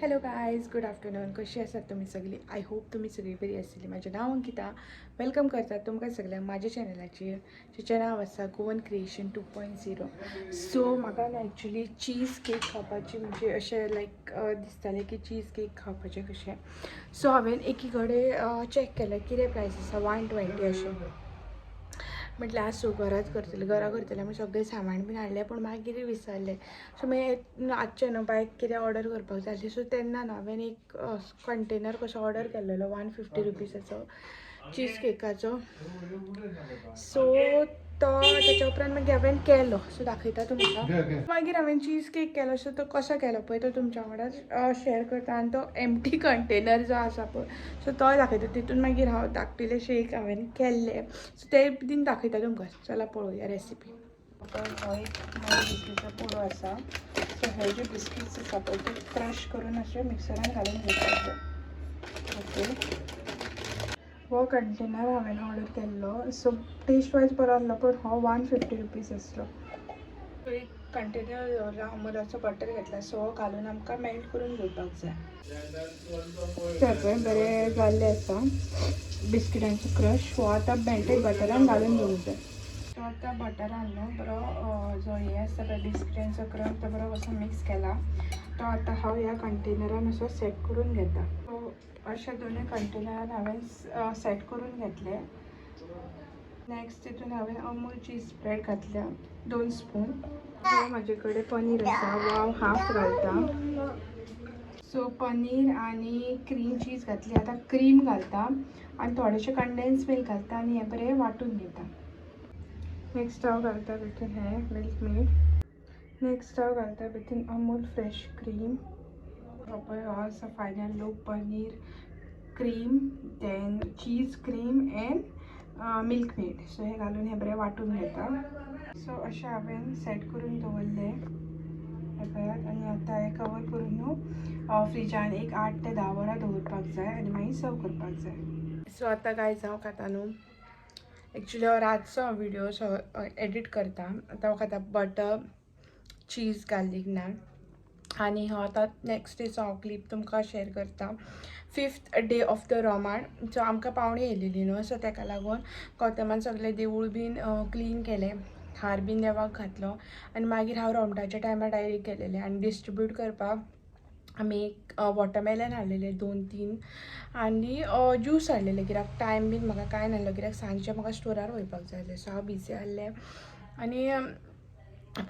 Hello guys, good afternoon. कशी आसात तुमी सगळीं? I hope तुमी सगळीं बरी आसतली. म्हाजें नांव अंकिता. Welcome करता तुमकां सगळ्यांक म्हाज्या चॅनलाचेर, जेचें नांव आसा गोवन क्रिएशन 2.0. सो म्हाका न्हू एक्चुली चीज केक खावपाची, म्हणजे अशें लायक दिसतालें की चीज केक खावपाचें कशें. सो हांवें एकी कडेन चॅक केलें कितें प्रायस आसा, 120 अशें. म्हटल्यार आसूं, घरात करतलें, घरा करतलें. आमी सगळें सामान बीन हाडलें, पूण मागीर विसरलें. सो मागीर आजचें न्हू बायक कितें ऑर्डर करपाक जाय आसलें. सो तेन्ना न्हू हांवें एक कंटेनर कसो ऑर्डर केल्लेलो 150 रुपीजाचो चीज केकाचो. सो तो तेच्या उपरांत मागीर हांवें केलो. सो दाखयता तुमकां. मागीर हांवें चीज केक केलो. सो तो कसो केलो पळय तो तुमच्या वांगडा शेअर करता. आनी तो एम्प्टी कंटेनर जो आसा पळय, सो तोय दाखयता. तितून मागीर हांव धाकटिलेशें शेक हांवें केल्लें, सो ते बीन दाखयता तुमकां. चला पळोवया रेसिपी. हो एक बिस्किटचो पुडो आसा. सो हे जे बिस्किट्स आसा पळय ते क्रश करून अशे मिक्सरान घालून घेवपाक जाय. ओके, हो कंटेनर हांवें ऑर्डर केल्लो. सो टेस्ट वायज बरो आसलो, पण हो 150 रुपीज आसलो. सो एक कंटेनर दवरला, अमुलाचो बटर घेतला. सो हो घालून आमकां मेल्ट करून घेवपाक जाय. ते पळय बरें जाल्लें आसा बिस्किटांचो क्रश. हो आतां मेल्टेड बटरान घालून घेवंक जाय. सो आतां बटरान न्हू बरो जो हें आसता पळय बिस्किटांचो क्रम, तो बरो असो मिक्स केला. तो आतां हांव ह्या कंटेनरान असो सेट करून घेता. सो अशे दोनूय कंटेनरान हांवें सेट करून घेतले. नेक्स्ट तितून हांवें अमूल चीज स्प्रेड घातल्या 2 स्पून. म्हाजे कडेन पनीर आसा, हांव हाफ घालता. सो पनीर आनी क्रीम चीज घातली. आतां क्रीम घालता आनी थोडेशें कंडेन्स मिल्क घालता आनी हें बरें वांटून घेता. नेक्स्ट हांव घालता भितर हें मिल्क मेड. नेक्स्ट हांव घालता भितर अमूल फ्रेश क्रीम. हो पळय हो आसा final look. Paneer, cream, then cheese cream and Milkmaid. So हें घालून हें बरें वांटून घेता. सो अशें हांवें सेट करून दवरलें हें पळयात. आनी आतां हें कवर करून न्हू फ्रिजान एक 8 ते 10 वरां दवरपाक जाय आनी मागीर सर्व करपाक जाय. सो आतां गायज हांव खाता न्हू, एक्चुली हांव रातचो हांव विडियो सो एडिट करता. आतां हांव खाता बटर चीज गार्लीक नान. आनी हो आतां नेक्स्ट डेचो हांव क्लिप तुमकां शेअर करता. 5th day of the Romat. So आमकां पावणी येयलेली न्हू, सो तेका लागून गौतमान सगळें देवूळ बीन क्लीन केलें, हार बीन देवाक घातलो. आनी मागीर हांव रोमटाच्या टायमार डायरेक्ट गेलेलें. आनी डिस्ट्रिब्यूट करपाक आमी वॉटरमेलन हाडलेले 2-3 आनी ज्यूस हाडलेले, कित्याक टायम बीन म्हाका कांय नासलो, कित्याक सांजचें म्हाका स्टोरार वयपाक जाय आसलें. सो हांव बिजी आहलें आनी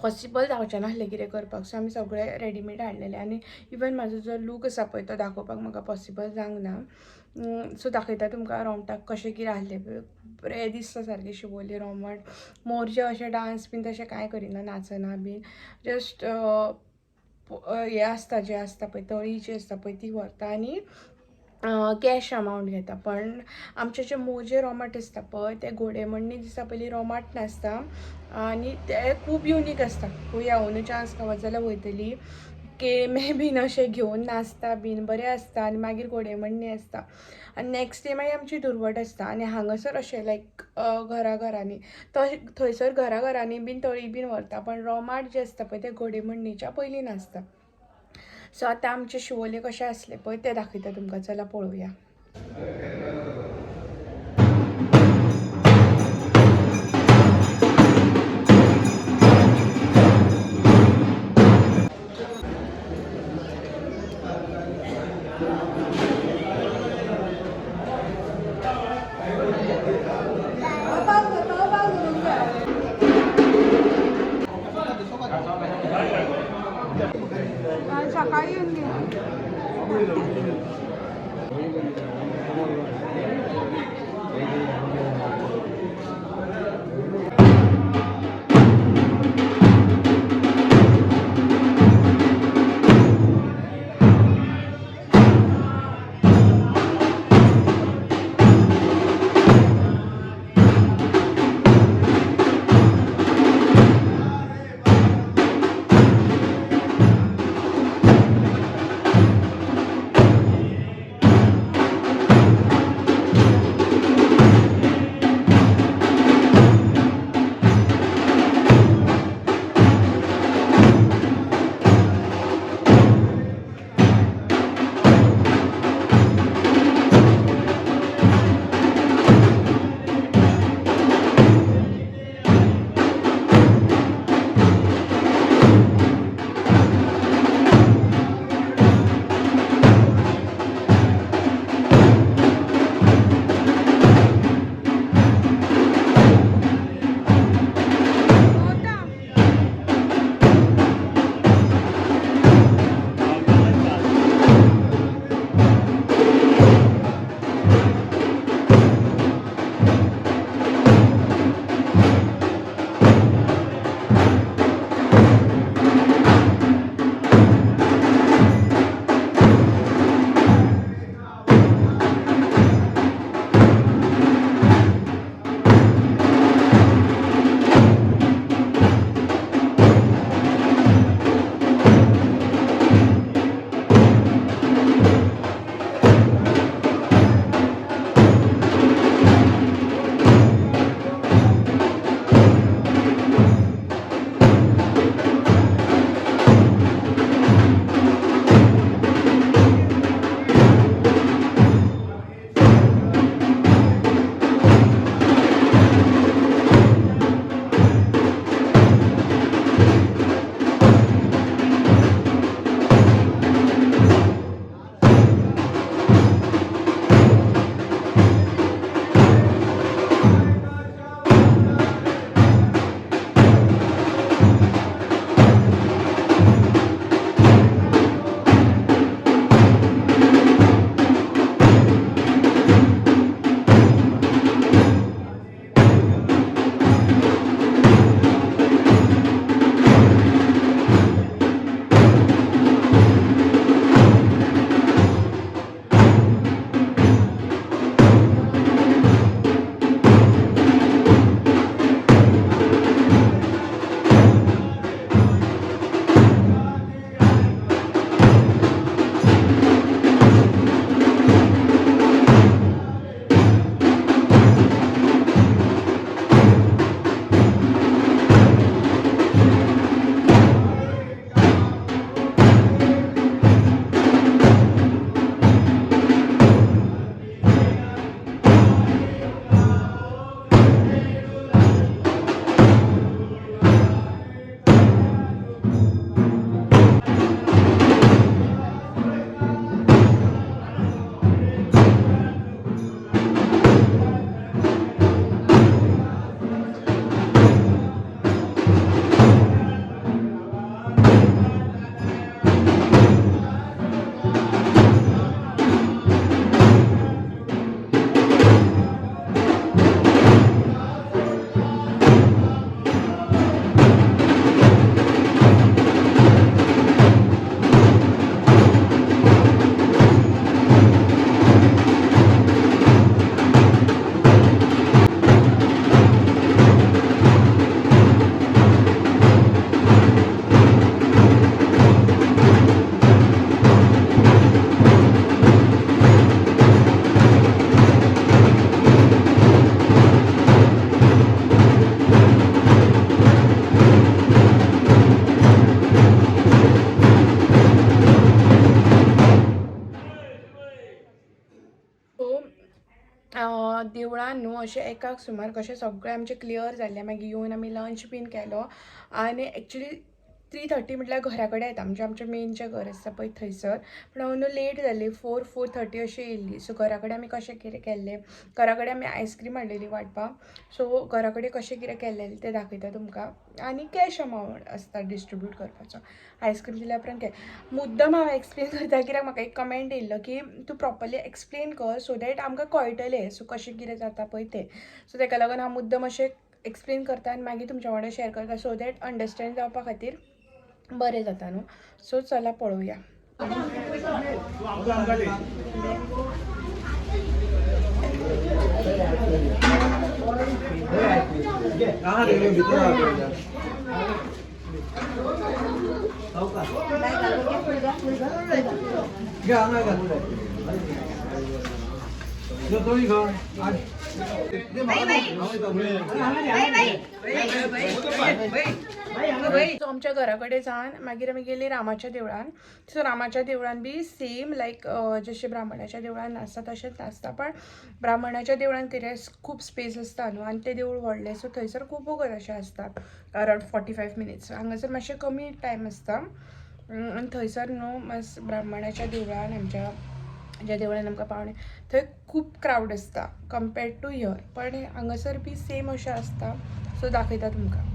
पॉसिबल जावचें नासलें कितें करपाक. सो आमी सगळें रेडीमेड हाडलेलें. आनी इवन म्हाजो जो लूक आसा पळय तो दाखोवपाक म्हाका पॉसिबल जावंक ना. सो दाखयता तुमकां रोमटाक कशें कितें आहलें. बरें दिसता सारकें शिवोली रोमट. मोरजे अशें डांस बीन तशें कांय करिना, नाचना बीन. जस्ट हें आसता जें आसता पळय तळी जी आसता पळय ती व्हरता आनी कॅश अमावंट घेता. पण आमचे जे मोजे रोमट आसता पळय ते घोडेमडणी दिसा पयलीं रोमट नासता आनी ते खूब युनीक आसता. खंय न्हू चान्स गावत जाल्यार वयतली, केळमे बीन अशें घेवन नाचता बीन, बरें आसता. आनी मागीर घोडेमडणी आसता आनी नेक्स्ट डे मागीर आमची दुर्वट आसता. आनी हांगासर अशें लायक घरा घरांनी थंयसर घरा घरांनी बीन तळी बीन व्हरता, पण रोमाट जे आसता पळय ते घोडेमडणीच्या पयलीं नाचता. सो आतां आमचे शिवोले कशें आसले पळय ते दाखयता तुमकां. चला पळोवया. सकाळी येऊन घे. देवळान न्हू अशें एकाक सुमार कशें सगळें आमचें क्लियर जाल्लें. मागीर येवन आमी लंच बीन केलो आनी एक्चुली 3:30 म्हटल्यार घरा कडेन येता, म्हणजे आमचें मेन जें घर आसता पळय थंयसर. पूण हांव न्हू लेट जाली, 4:30 अशें येयल्ली. सो घरा कडेन आमी कशें कितें केल्लें, घरा कडेन आमी आयस्क्रीम हाडलेली वांटपाक. सो घरा कडेन कशें कितें केल्लें तें दाखयता तुमकां. आनी कॅश अमावंट आसता डिस्ट्रिब्यूट करपाचो आयस्क्रीम दिल्या उपरांत. मुद्दम हांव एक्सप्लेन करता कित्याक म्हाका एक कमेंट येयल्लो की तूं प्रॉपरली एक्सप्लेन कर सो that आमकां कळटलें सो कशें कितें जाता पळय तें. सो तेका लागून हांव मुद्दम अशें एक्सप्लेन करता आनी मागीर तुमच्या वांगडा शेअर करता सो that understand जावपा खातीर बरें जाता न्हू. सो चला पळोवया. सो आमच्या घरा कडेन जावन मागीर आमी गेली रामाच्या देवळान. सो रामाच्या देवळान बी सेम लायक जशें ब्राह्मणाच्या देवळान नाचता तशेंच नाचता, पण ब्राह्मणाच्या देवळान कितें खूब स्पेस आसता न्हू आनी तें देवूळ व्हडलें, सो थंयसर खूब वगत अशें आसता, अरावंड 45 मिनिट्स. हांगासर मातशें कमी टायम आसता. आनी थंयसर न्हू मात ब्राह्मणाच्या देवळान, आमच्या ज्या देवळान आमकां पावणे, थंय खूब क्रावड आसता कम्पेर्ड टू here, पण हांगासर बी सेम अशें आसता. सो दाखयता तुमकां.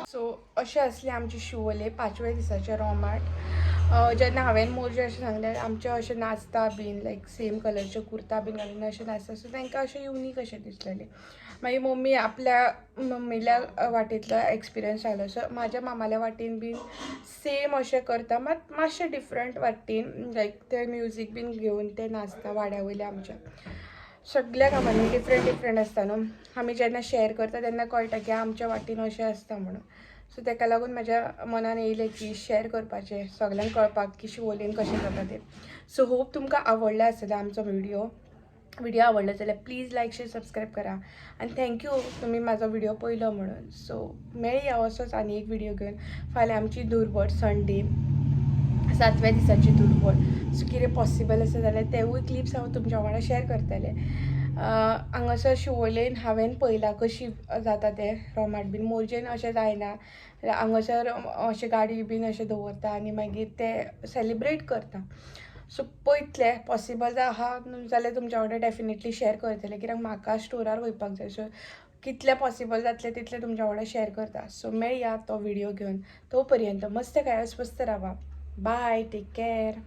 सो अशें आसलें आमचे शिवोले पांचव्या दिसाचें रोमाट. जेन्ना हांवें मोरजे अशें सांगलें, आमचें अशें नाचता बीन लायक सेम कलरचे कुर्ता बीन घालून अशें नाचता, सो तांकां अशें युनीक अशें दिसलेलें. मागीर मम्मी आपल्या मम्मील्या वाटेंतलो एक्सपिरियन्स सांगलो. सो म्हाज्या मामाल्या वाटेन बीन सेम अशें करता, मात मातशें डिफरंट वाटेन, लायक ते म्युजीक बीन घेवन ते नाचता वाड्या वयल्या. आमच्या सगल्या कामांनी डिफरंट डिफरंट आसता न्हू. आमी जेन्ना शेअर करता तेन्ना कळटा की आमच्या वाटेन अशें आसता म्हणून. सो तेका लागून म्हाज्या मनान येयलें की शेअर करपाचें सगल्यांक कळपाक की शिवोलेन कशें जाता तें. सो होप तुमकां आवडलें आसतलें आमचो व्हिडियो. व्हिडिओ आवडलो जाल्यार प्लीज लायक, शेअर, सबस्क्रायब करा आनी thank you तुमी म्हाजो व्हिडिओ पळयलो म्हणून. सो मेळया असोच आनी एक व्हिडिओ घेवन फाल्यां. आमची दुर्बट संडे. सातव्या दिसाची तुडवळ. सो कितें पॉसिबल आसा जाल्यार तेवूय क्लिप्स हांव तुमच्या वांगडा शेअर करतलें. हांगासर शिवोलेन हांवें पळयलां कशी जाता तें रोमाट बीन. मोरजेन अशें जायना, हांगासर अशें गाडी बीन अशें दवरता आनी मागीर ते सेलिब्रेट करता. सो पळयतले, पॉसिबल आहा जाल्यार तुमच्या वांगडा डेफिनेटली शेअर करतलें, कित्याक म्हाका स्टोरार वयपाक जाय. सो कितलें पॉसिबल जातलें तितलें तुमच्या वांगडा शेअर करता. सो मेळया तो व्हिडिओ घेवन, तो पर्यंत मस्त खाया, स्वस्थ रावा. Bye, take care.